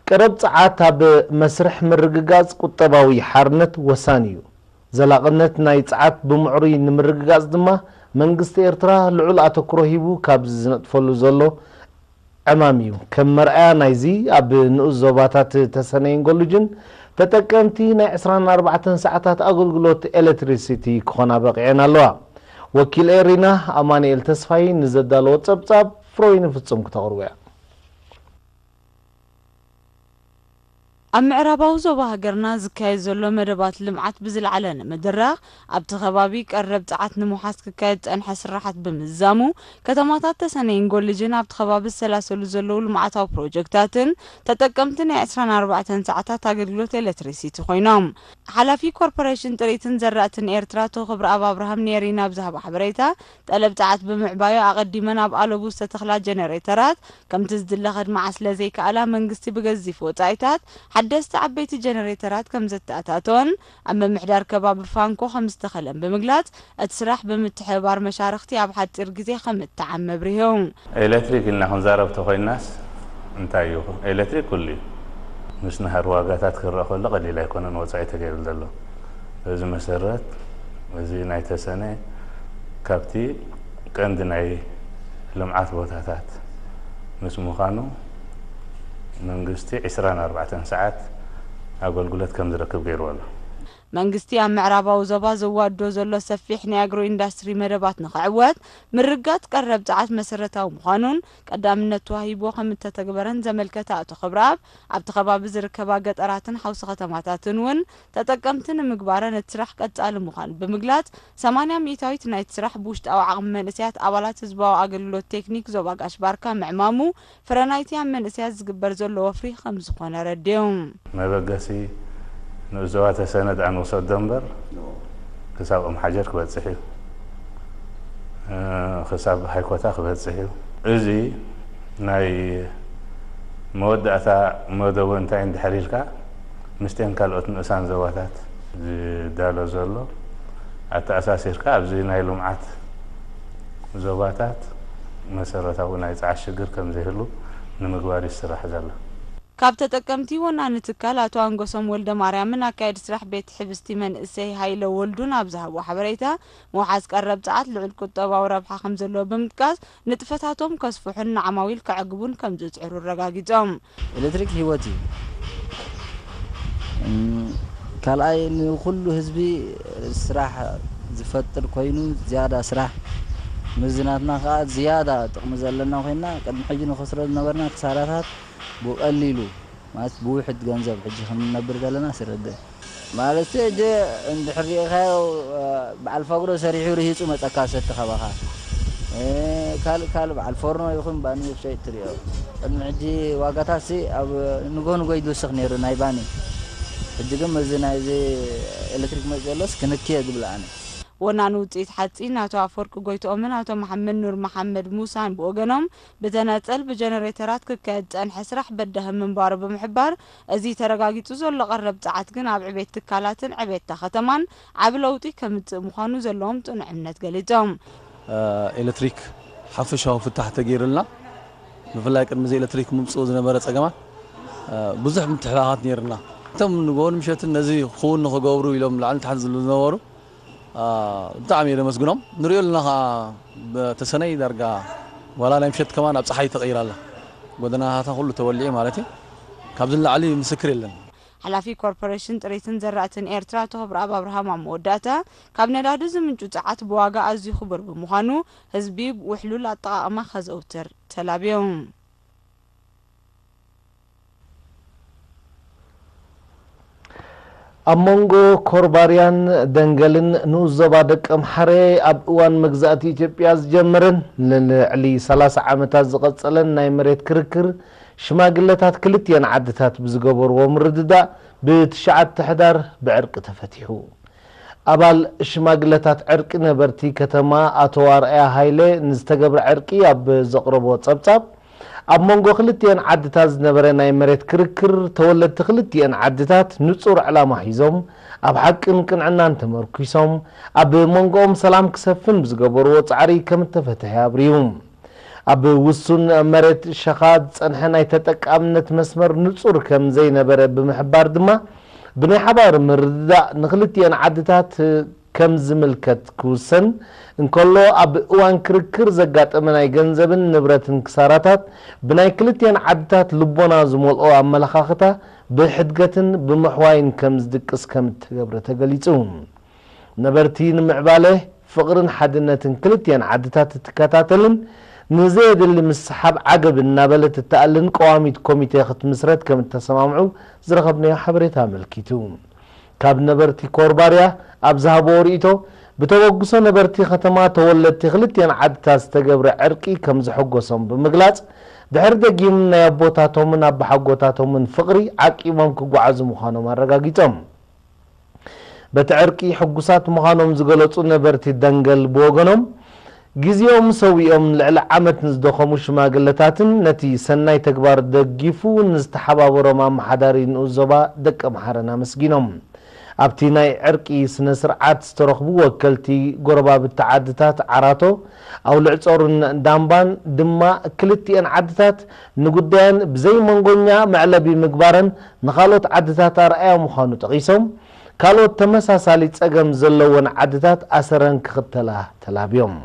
ቀረብ ጸዓት ኣብ መስርሕ ምርግጋጽ ቁጠባዊ ሓርነት ወሳኒ እዩ። ዘላቕነት ናይ ጸዓት ብምዕሩይ ንምርግጋጽ ድማ መንግስቲ ኤርትራ ልዑል ኣተኩሮ ሂቡ ካብ ዝነጥፈሉ ዘሎ ዕማም እዩ። ከም መርኣያ ናይዚ፣ ኣብ ንኡስ ዞባታት ተሰነይን ጎልጅን ተጠቀምቲ ናይ ዕስራን ኣርባዕተን ሰዓታት ኣገልግሎት ኤሌክትሪሲቲ ክኾና በቒዐን ኣለዋ። ወኪል ኤሪና ኣማኑኤል ተስፋይ ንዘዳለዎ ጸብጻብ ፍሮይኒ ፍጹም ክተቕርቦ እያ። ኣብ ምዕራባዊ ዞባ ሃገርና ዝካየድ ዘሎ መደባት ልምዓት ብዝለዓለ ንምድራኽ፣ ኣብቲ ከባቢ ቀረብ ጸዓት ንምውሓስ ክካየድ ዝጸንሐ ስራሓት ብምዝዛሙ፣ ከተማታት ተሰነይን ጎልጅን ኣብቲ ከባቢ ዝሰላሰሉ ዘለዉ ልምዓታዊ ፕሮጀክታትን ተጠቀምቲ ናይ ዕስራን ኣርባዕተን ሰዓታት ኣገልግሎት ኤሌክትሪሲቲ ኮይኖም። ሓላፊ ኮርፖሬሽን ጥሪትን ዘራእትን ኤርትራ ኣቶ ክብረኣብ ኣብርሃም ንኤሪና ኣብ ዝሃቦ ሓበሬታ፣ ጠለብ ጸዓት ብምዕባዩ ኣቐዲመን ኣብ ኣለቡ ዝተተኽላ ጀነሬተራት ከምቲ ዝድለ ከድምዓ ስለ ዘይከኣላ፣ መንግስቲ ብገዚፍ ወጻኢታት ሓደስቲ ዓበይቲ ጀነሬተራት ከም ዘተኣታተወን ኣብ ምምሕዳር ከባቢ ፋንኮ ከም ዝተኸለን ብምግላጽ፣ እቲ ስራሕ ብምትሕብባር መሻርኽቲ ኣብ ሓጺር ግዜ ከም እተዓም ኣብሪሁ። ኤሌክትሪክ ኢልና ክንዛረብ ተኾይናስ እንታይ እዩ? ኤሌክትሪክ ኩሉ እዩ። ምስ ናህሪ ዋጋታት ክረኣ ከሎ ቀሊል ኣይኮነን ወጻኢ ተገይሩ ዘሎ። በዚ መሰረት፣ እዚ ናይ ተሰነ ካብቲ ቀንዲ ናይ ልምዓት ቦታታት ምስ ምዃኑ፣ መንግስቲ ዕስራን ኣርባዕተን ሰዓት ኣገልግሎት ከም ዝረክብ ገይርዎ ኣሎ። መንግስቲ ኣብ ምዕራባዊ ዞባ ዘዋድዶ ዘሎ ሰፊሕ ናይ ኣግሮ ኢንዳስትሪ መደባት ንኽዕወት፣ ምርጋጽ ቀረብ ጸዓት መሰረታዊ ምዃኑን ቀዳምነት ተዋሂብዎ ከም እተተግበረን ዘመልከተ ኣቶ ክብረኣብ፣ ኣብቲ ከባቢ ዝርከባ ገጠራትን ሓውሲ ከተማታትን እውን ተጠቀምቲ ንምግባረን እቲ ስራሕ ቀጻሊ ምዃኑ ብምግላጽ፣ ሰማንያ ሚእታዊት ናይቲ ስራሕ ብውሽጣዊ ዓቕሚ መንእሰያት ኣባላት ህዝባዊ ኣገልግሎት ቴክኒክ ዞባ ጋሽ ባርካ ምዕማሙ፣ ፍረ ናይቲ ኣብ መንእሰያት ዝግበር ዘሎ ወፍሪ ከም ዝኾነ ኣረዲኡ። መበገሲ ንኡስ ዞባ ተሰነ ደኣ ንውሰዶ እምበር፣ ክሳብ ኦም ሓጀር ክበጽሕ እዩ። እ፣ ክሳብ ሃይኮታ ክበጽሕ እዩ። እዚ ናይ መወዳእታ መደቡ እንታይ እንድሕር ኢልካ፣ ምስቴን ካልኦት ንኡሳን ዞባታት ዝዳሎ ዘሎ ኣተኣሳሲርካ፣ ኣብዚ ናይ ልምዓት ዞባታት መሰረታዊ ናይ ጸዓት ሽግር ከም ዘይህሉ ንምግባር ይስራሕ ዘሎ። ካብ ተጠቀምቲ ወናኒ ትካል ኣቶ ኣንጎሶም ወልደማርያምን ኣካየዲ ስራሕ ቤት ሕብስቲ መንእሰይ ሃይለ ወልዱን ኣብ ዝሃብዎ ሓበሬታ፣ ምውሓስ ቀረብ ጸዓት ልዑል ቁጠባዊ ረብሓ ከም ዘለዎ ብምጥቃስ፣ ንጥፈታቶም ከስፍሑን ንዓማዊል ከዕግቡን ከም ዝጽዕሩ ኣረጋጊጾም። ኤሌክትሪክ ህይወት እዩ። እም፣ ካልኣይ ንኹሉ ህዝቢ ስራሕ ዝፈጥር ኮይኑ፣ ዝያዳ ስራሕ፣ ምስዚ ናትና ከኣ ዝያዳ ጥቕሚ ዘለና ኮይና፣ ቅድሚ ሕጂ ንኸስሮ ዝነበርና ክሳራታት ብቐሊሉ፣ ማለት ብውሕድ ገንዘብ ሕጂ ከም ንነብር ዘለና ስረድእ። ማለት ሕጂ እንድሕር ሪኢኻዮ፣ በዓል ፋግሮ ሰሪሑ ርሂጹ መጸካ ሰቲ ካባኻ። እ፣ ካልእ ካልእ በዓል ፎርኖ ይኹን ባኒ ይሸይጥ ትሪኦ። ቅድሚ ሕጂ ዋጋታትሲ ኣብ ንግሆ ንግሆ እዩ ዝውስኽ ነይሩ ናይ ባኒ። ሕጂ ግን ምስዚ ናይዚ ኤሌክትሪክ መጽእ ዘሎስ ክንክየ ዝብል ኣነ። ወናኒ ውጽኢት ሓጺን ኣቶ ኣፈወርቂ ጎይትኦምን ኣቶ መሓመድ ኑር መሓመድ ሙሳን ብወገኖም፣ ብተናጸል ብጀነሬተራት ክካየድ ዝጸንሐ ስራሕ በዳሂ ምንባሩ ብምሕባር፣ እዚ ተረጋጊጹ ዘሎ ቀረብ ጸዓት ግን ኣብ ዕቤት ትካላትን ዕቤትታ ከተማን ዓቢ ለውጢ ከምጽእ ምዃኑ ዘለዎም ጽኑዕ እምነት ገሊጾም። ኤሌክትሪክ ሓፈሻዊ ፍታሕ ተገይሩልና፣ ብፍላይ ቅድሚ እዚ ኤሌክትሪክ ምምጽኡ ዝነበረ ጸገማት፣ እ፣ ብዙሕ ምትሕባኻት ነይርና። እቶም ንግሆን ምሸትን ነዚ ክውን ንኽገብሩ ኢሎም ላዕሊ ታሕቲ ዝብሉ ዝነበሩ፣ እ፣ ብጣዕሚ እየ ዘመስግኖም። ንሪኦ ኣለና ኸዓ፣ ተሰነይ ዳርጋ ዋላ ናይ ምሸት ከማን ኣብ ጸሓይ ተቐይራ ኣላ። ጎደናታታ ኩሉ ተወሊዑ ማለት እዩ። ካብዚ ንላዕሊ ምስክር የለን። ሓላፊ ኮርፖሬሽን ጥሪትን ዘራእትን ኤርትራ ኣቶ ክብረኣብ ኣብርሃም ኣብ መወዳእታ፣ ካብ ነዳዲ ዝምንጩ ጸዓት ብዋጋ ኣዝዩ ክቡር ብምዃኑ፣ ህዝቢ ውሕሉል ኣጠቓቕማ ከዘውትር ተላብዮም። ኣብ መንጎ ኮርባርያን ደንገልን ንኡስ ዞባ ደቀምሓረ ኣብ እዋን መግዛእቲ ኢትዮጵያ ዝጀመረን ንልዕሊ ሰላሳ ዓመታት ዝቐጸለን ናይ መሬት ክርክር ሽማግለታት ክልቲኤን ዓድታት ብዝገበርዎ ምርድዳእ ብትሽዓተ ሕዳር ብዕርቂ ተፈቲሑ። ኣባል ሽማግለታት ዕርቂ ነበርቲ ከተማ ኣቶ ኣርኣያ ሃይለ ንዝተገብረ ዕርቂ ኣብ ዘቕረቦ ጸብጻብ፣ ኣብ መንጎ ክልቲኤን ዓድታት ዝነበረ ናይ መሬት ክርክር፣ ተወለድቲ ክልቲኤን ዓድታት ንጹር ዕላማ ሒዞም፣ ኣብ ሓቅን ቅንዕናን ተመርኲሶም፣ ኣብ መንጎኦም ሰላም ክሰፍን ብዝገበርዎ ጻዕሪ ከም እተፈትሐ ኣብሪሁ። ኣብ ውሱን መሬት ሸኻ ዝጸንሐ ናይ ተጠቃምነት መስመር ንጹር ከም ዘይነበረ ብምሕባር ድማ፣ ብናይ ሓባር ምርድዳእ ንክልቲኤን ዓድታት ከም ዝምልከት ክውሰን እንከሎ፣ ኣብ እዋን ክርክር ዘጋጠመ ናይ ገንዘብን ንብረትን ክሳራታት ብናይ ክልቲኤን ዓድታት ልቦና ዝመልኦ ኣመለኻኽታ ብሕድገትን ብምሕዋይን ከም ዝድቅስ ከም እተገብረ ተገሊጹ። ነበርቲ ንምዕባለ ፍቕርን ሓድነትን ክልቲኤን ዓድታት እትከታተልን ንዘየድሊ ምስሓብ ዓገብ እናበለት እትኣልን ቀዋሚት ኮሚቴ ክትምስረት ከም እተሰማምዑ ዝረኸብናዮ ሓበሬታ ኣመልኪቱ። ካብ ነበርቲ ኮርባርያ ኣብ ዝሃብዎ ርእይቶ፣ ብተበግሶ ነበርቲ ከተማ ተወለድቲ ክልቲኤን ዓድታት ዝተገብረ ዕርቂ ከም ዘሐጎሶም ብምግላጽ፣ ድሕሪ ደጊም ናይ ኣቦታቶምን ኣቦሓጎታቶምን ፍቕሪ ዓቂቦም ክጓዓዙ ምዃኖም ኣረጋጊጾም። በቲ ዕርቂ ሕጉሳት ምዃኖም ዝገለጹ ነበርቲ ደንገል ብወገኖም፣ ግዜኦም ሰዊኦም ልዕሊ ዓመት ንዝደኸሙ ሽማግለታትን ነቲ ሰናይ ተግባር ደጊፉ ንዝተሓባበሮም ኣመሓዳሪ ንኡስ ዞባ ደቀምሓረን ኣመስጊኖም። ኣብቲ ናይ ዕርቂ ስነ ስርዓት ዝተረኽቡ ወከልቲ ጎረባብቲ ዓድታት ዓራቶ፣ ኣውልዕጾርን ዳምባን ድማ ክልቲኤን ዓድታት ንጉዳየን ብዘይ መንጎኛ መዕለቢ ምግባረን ንኻልኦት ዓድታት ኣርኣያ ምዃኑ ጠቒሶም፣ ካልኦት ተመሳሳሊ ጸገም ዘለወን ዓድታት ኣሰረን ክኽተላ ተላብዮም።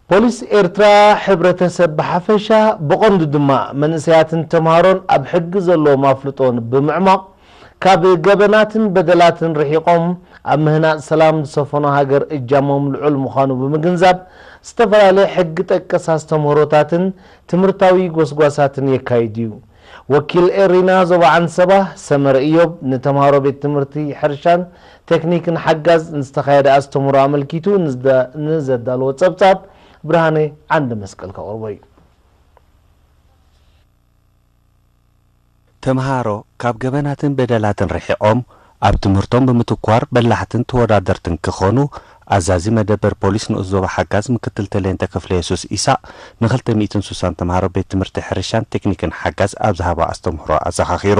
ፖሊስ ኤርትራ ሕብረተሰብ ብሓፈሻ ብቐንዱ ድማ መንእሰያትን ተምሃሮን ኣብ ሕጊ ዘለዎም ኣፍልጦ ብምዕማቕ ካብ ገበናትን በደላትን ርሒቖም ኣብ ምህናጽ ሰላም ዝሰፈኖ ሃገር እጃሞም ልዑል ምዃኑ ብምግንዛብ ዝተፈላለየ ሕጊ ጠቀስ ኣስተምህሮታትን ትምህርታዊ ጎስጓሳትን የካይድ እዩ። ወኪል ኤሪና ዞባ ዓንሰባ ሰመረ እዮብ ንተምሃሮ ቤት ትምህርቲ ሕርሻን ቴክኒክን ሓጋዝ ንዝተኻየደ ኣስተምህሮ ኣመልኪቱ ንዘዳለዎ ጸብጻብ ብርሃነ ዓንደ መስቀል ከቕርቦ እዩ። ተምሃሮ ካብ ገበናትን በደላትን ርሒቖም ኣብ ትምህርቶም ብምትኳር በላሕትን ተወዳደርትን ክኾኑ ኣዛዚ መደበር ፖሊስ ንኡስ ዞባ ሓጋዝ ምክትል ተሌንተ ክፍለ የሱስ ኢሳቕ ንክልተ ሚእትን ሱሳን ተምሃሮ ቤት ትምህርቲ ሕርሻን ቴክኒክን ሓጋዝ ኣብ ዝሃቦ ኣስተምህሮ ኣዘኻኺሩ።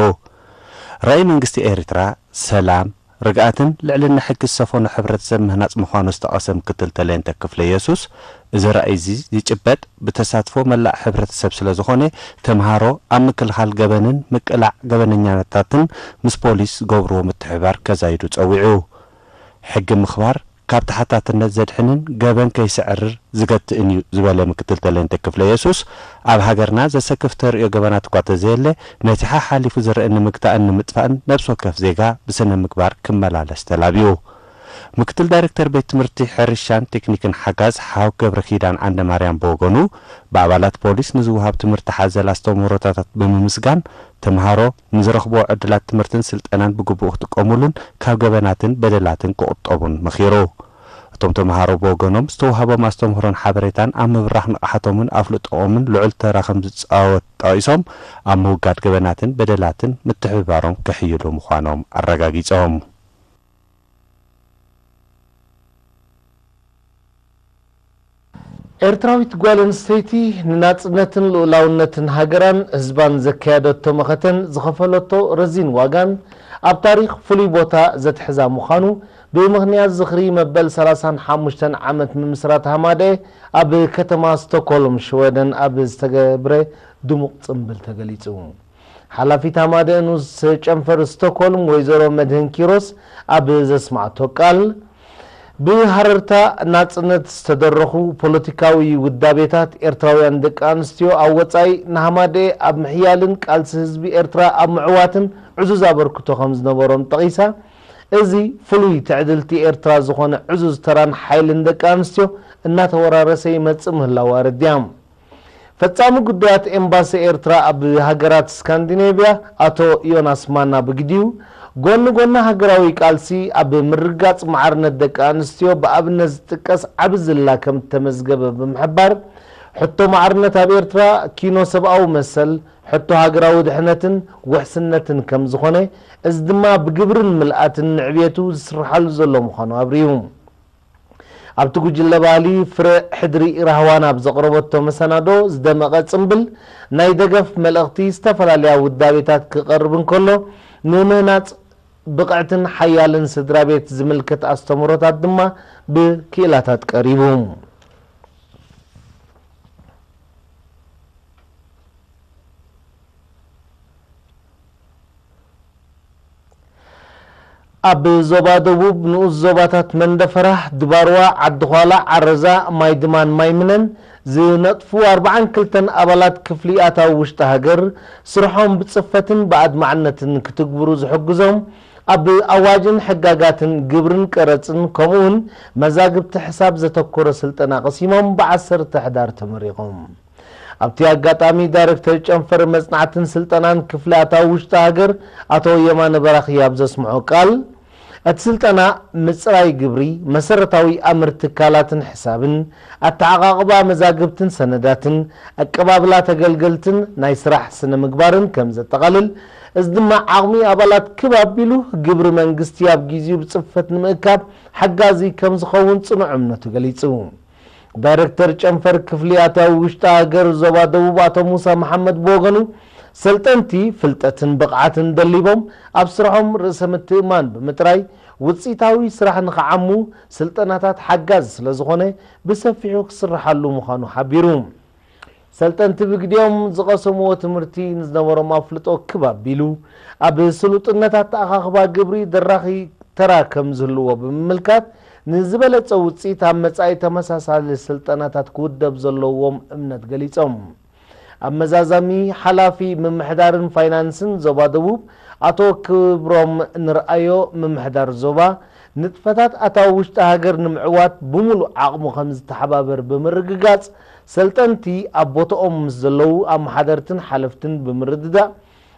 ራእይ መንግስቲ ኤርትራ ሰላም፣ ርግኣትን ልዕልና ሕጊ ዝሰፈኖ ሕብረተሰብ ምህናጽ ምዃኑ ዝጠቐሰ ምክትል ተሌንተ ክፍለ የሱስ፣ እዚ ራእይ እዚ ዝጭበጥ ብተሳትፎ መላእ ሕብረተሰብ ስለ ዝኾነ፣ ተምሃሮ ኣብ ምክልኻል ገበንን ምቅላዕ ገበነኛታትን ምስ ፖሊስ ዝገብርዎ ምትሕብባር ከዛይዱ ጸዊዑ። ሕጊ ምኽባር ካብ ተሓታትነት ዘድሕንን ገበን ከይስዕርር ዝገትእን እዩ ዝበለ ምክትል ተሌንተ ክፍለ የሱስ፣ ኣብ ሃገርና ዘሰክፍ ተርእዮ ገበናት እኳ ተዘየለ፣ ነቲ ሓሓሊፉ ዝረአ ንምግታእን ንምጥፋእን ነብሲ ወከፍ ዜጋ ብስነ ምግባር ክመላለስ ተላብዩ። ምክትል ዳይሬክተር ቤት ትምህርቲ ሕርሻን ቴክኒክን ሓጋዝ ሓው ገብረ ኪዳን ዓንደ ማርያም ብወገኑ፣ ብኣባላት ፖሊስ ንዝወሃብ ትምህርቲ ሓዘል ኣስተምህሮታት ብምምስጋን፣ ተምሃሮ ንዝረኽብዎ ዕድላት ትምህርትን ስልጠናን ብግቡእ ክጥቀሙሉን ካብ ገበናትን በደላትን ክቑጠቡን መኺሩ። እቶም ተምሃሮ ብወገኖም ዝተዋህቦም ኣስተምህሮን ሓበሬታን ኣብ ምብራኽ ንቕሓቶምን ኣፍልጦኦምን ልዑል ተራ ከም ዝጻወት ጠቒሶም፣ ኣብ ምውጋድ ገበናትን በደላትን ምትሕብባሮም ከሕይሉ ምዃኖም ኣረጋጊጾም። ኤርትራዊት ጓል ኣንስተይቲ ንናጽነትን ልኡላውነትን ሃገራን ህዝባን ዘካየደቶ መኸተን ዝኸፈለቶ ረዚን ዋጋን ኣብ ታሪኽ ፍሉይ ቦታ ዘትሕዛ ምዃኑ ብምኽንያት ዝኽሪ መበል ሰላሳን ሓሙሽተን ዓመት ምምስራት ሃማደኤ ኣብ ከተማ ስቶክሆልም ሽወደን ኣብ ዝተገብረ ድሙቕ ጽምብል ተገሊጹ። ሓላፊት ሃማደኤ ንኡስ ጨንፈር ስቶክሆልም ወይዘሮ መድህን ኪሮስ ኣብ ዘስማዕቶ ቃል፣ ብሃረርታ ናጽነት ዝተደረኹ ፖለቲካዊ ውዳቤታት ኤርትራውያን ደቂ ኣንስትዮ ኣብ ወጻኢ ንሃማደኤ ኣብ ምሕያልን ቃልሲ ህዝቢ ኤርትራ ኣብ ምዕዋትን ዕዙዝ ኣበርክቶ ከም ዝነበሮም ጠቒሳ፣ እዚ ፍሉይ ትዕድልቲ ኤርትራ ዝኾነ ዕዙዝ ተራን ሓይልን ደቂ ኣንስትዮ እናተወራረሰ ይመጽእ ምህላዉ ኣረዲኣ። ፈጻሚ ጉዳያት ኤምባሲ ኤርትራ ኣብ ሃገራት ስካንዲኔቭያ ኣቶ ዮናስ ማና ብግዲኡ፣ ጎኒ ጎኒ ሃገራዊ ቃልሲ ኣብ ምርግጋጽ ማዕርነት ደቂ ኣንስትዮ ብኣብነት ዝጥቀስ ዓቢ ዝላ ከም እተመዝገበ ብምሕባር፣ ሕቶ ማዕርነት ኣብ ኤርትራ ኪኖ ሰብኣዊ መሰል፣ ሕቶ ሃገራዊ ድሕነትን ውሕስነትን ከም ዝኾነ፣ እዚ ድማ ብግብርን ምልኣትን ንዕብየቱ ዝስርሓሉ ዘሎ ምዃኑ ኣብሪሁ። ኣብቲ ጉጅለ ባህሊ ፍረ ሕድሪ ራህዋን ኣብ ዘቕረበቶ መሰናዶ ዝደመቐ ጽምብል ናይ ደገፍ መልእኽቲ ዝተፈላለያ ውዳቤታት ክቐርብ እንከሎ፣ ንምህናጽ ብቕዕትን ሓያልን ስድራ ቤት ዝምልከት ኣስተምህሮታት ድማ ብክኢላታት ቀሪቡ። ኣብ ዞባ ደቡብ ንኡስ ዞባታት መንደፈራ፣ ድባርዋ፣ ዓዲ ዃላ፣ ዓረዛ፣ ማይ ድማን ማይ ምነን ዝነጥፉ ኣርባዓን ክልተን ኣባላት ክፍሊ ኣታዊ ውሽጢ ሃገር ስርሖም ብጽፈትን ብኣድማዕነትን ክትግብሩ ዝሕግዞም ኣብ ኣዋጅን ሕጋጋትን ግብርን ቀረጽን ከምኡውን መዛግብቲ ሕሳብ ዘተኮረ ስልጠና ቀሲሞም ብዓሰርተ ሕዳር ተመሪቖም። ኣብቲ ኣጋጣሚ ዳይሬክተር ጨንፈር መጽናዕትን ስልጠናን ክፍሊ ኣታዊ ውሽጢ ሃገር ኣቶ የማነ በራኺ ኣብ ዘስምዖ ቃል፣ እቲ ስልጠና ምጽራይ ግብሪ፣ መሰረታዊ ኣምር ትካላትን ሕሳብን፣ ኣተዓቓቕባ መዛግብትን ሰነዳትን፣ ኣቀባብላ ተገልገልትን ናይ ስራሕ ስነ ምግባርን ከም ዘጠቓልል፣ እዚ ድማ ዓቕሚ ኣባላት ክብ ኣቢሉ ግብሪ መንግስቲ ኣብ ጊዜኡ ብጽፈት ንምእካብ ሓጋዚ ከም ዝኸውን ጽኑዕ እምነቱ ገሊጹ። ዳይሬክተር ጨንፈር ክፍሊ ኣታዊ ውሽጢ ሃገር ዞባ ደቡብ ኣቶ ሙሳ መሓመድ ብወገኑ፣ ሰልጠንቲ ፍልጠትን ብቕዓትን ደሊቦም ኣብ ስርሖም ርእሰ ምትእማን ብምጥራይ ውፅኢታዊ ስራሕ ንኽዓሙ ስልጠናታት ሓጋዚ ስለ ዝኾነ ብሰፊሑ ክስርሓሉ ምዃኑ ሓቢሩ። ሰልጠንቲ ብግዲኦም ዝቐሰምዎ ትምህርቲ ንዝነበሮም ኣፍልጦ ክብ ኣቢሉ ኣብ ስሉጥነት ኣተኣኻኽባ ግብሪ ደራኺ ተራ ከም ዝህልዎ ብምምልካት፣ ንዝበለጸ ውጽኢት ኣብ መጻኢ ተመሳሳሊ ስልጠናታት ክውደብ ዘለዎም እምነት ገሊጾም። ኣብ መዛዘሚ፣ ሓላፊ ምምሕዳርን ፋይናንስን ዞባ ደቡብ ኣቶ ክብሮም ንርኣዮ፣ ምምሕዳር ዞባ ንጥፈታት ኣታዊ ውሽጢ ሃገር ንምዕዋት ብምሉእ ዓቕሙ ከም ዝተሓባበር ብምርግጋጽ፣ ሰልጠንቲ ኣብ ቦታኦም ምስ ዘለዉ ኣመሓደርትን ሓለፍትን ብምርድዳእ፣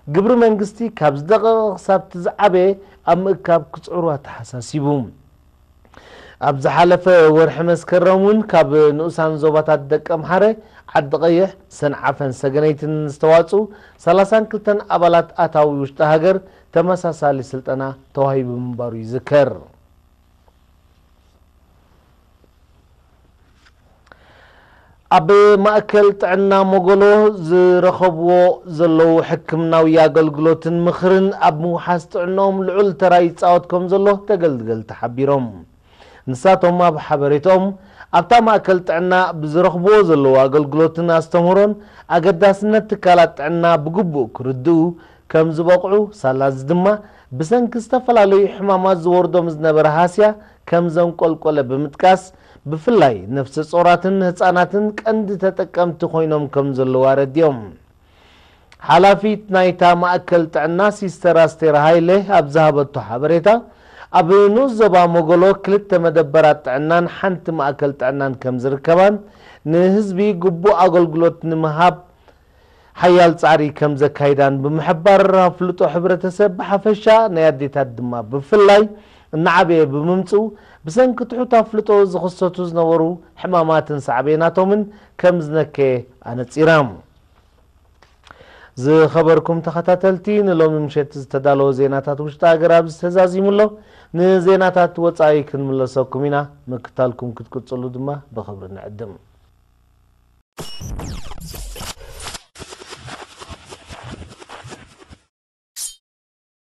ግብሪ መንግስቲ ካብ ዝደቐቐ ክሳብ እቲ ዝዓበየ ኣብ ምእካብ ክጽዕሩ ኣተሓሳሲቡ። ኣብ ዝሓለፈ ወርሒ መስከረም እውን ካብ ንኡሳን ዞባታት ደቀምሓረ፣ ዓዲ ቀይሕ፣ ሰንዓፈን ሰገነይትን ዝተዋፅኡ ሰላሳን ክልተን ኣባላት ኣታዊ ውሽጢ ሃገር ተመሳሳሊ ስልጠና ተዋሂቡ ምንባሩ ይዝከር። ኣብ ማእከል ጥዕና ሞጎሎ ዝረኸብዎ ዘለዉ ሕክምናዊ ኣገልግሎትን ምኽርን ኣብ ምውሓስ ጥዕናኦም ልዑል ተራ ይጻወት ከም ዘሎ ተገልገልቲ ሓቢሮም። ንሳቶም ኣብ ሓበሬታኦም፣ ኣብታ ማእከል ጥዕና ብዝረኽብዎ ዘለዉ ኣገልግሎትን ኣስተምህሮን ኣገዳስነት ትካላት ጥዕና ብግቡእ ክርድኡ ከም ዝበቕዑ፣ ሳላዚ ድማ ብሰንኪ ዝተፈላለዩ ሕማማት ዝወርዶም ዝነበረ ሃስያ ከም ዘንቆልቆለ ብምጥቃስ፣ ብፍላይ ነፍሰ ጾራትን ህጻናትን ቀንዲ ተጠቀምቲ ኮይኖም ከም ዘለዉ ኣረዲኦም። ሓላፊት ናይታ ማእከል ጥዕና ሲስተር ኣስቴር ሃይለ ኣብ ዝሃበቶ ሓበሬታ፣ ኣብ ንኡስ ዞባ ሞጎሎ ክልተ መደበራት ጥዕናን ሓንቲ ማእከል ጥዕናን ከም ዝርከባን፣ ንህዝቢ ግቡእ ኣገልግሎት ንምሃብ ሓያል ጻዕሪ ከም ዘካይዳን ብምሕባር፣ ኣፍልጦ ሕብረተሰብ ብሓፈሻ ናይ ኣዴታት ድማ ብፍላይ እናዓበየ ብምምጽኡ፣ ብሰንኪ ትሑት ኣፍልጦ ዝኽሰቱ ዝነበሩ ሕማማትን ሳዕቤናቶምን ከም ዝነከየ ኣነጺራ። ዝኸበርኩም ተኸታተልቲ፣ ንሎሚ ምሸት ዝተዳለወ ዜናታት ውሽጢ ሃገር ኣብዚ ተዛዚሙ ኣሎ። ንዜናታት ወጻኢ ክንምለሰኩም ኢና። ምክታልኩም ክትቅጽሉ ድማ ብኽብሪ ንዕድም።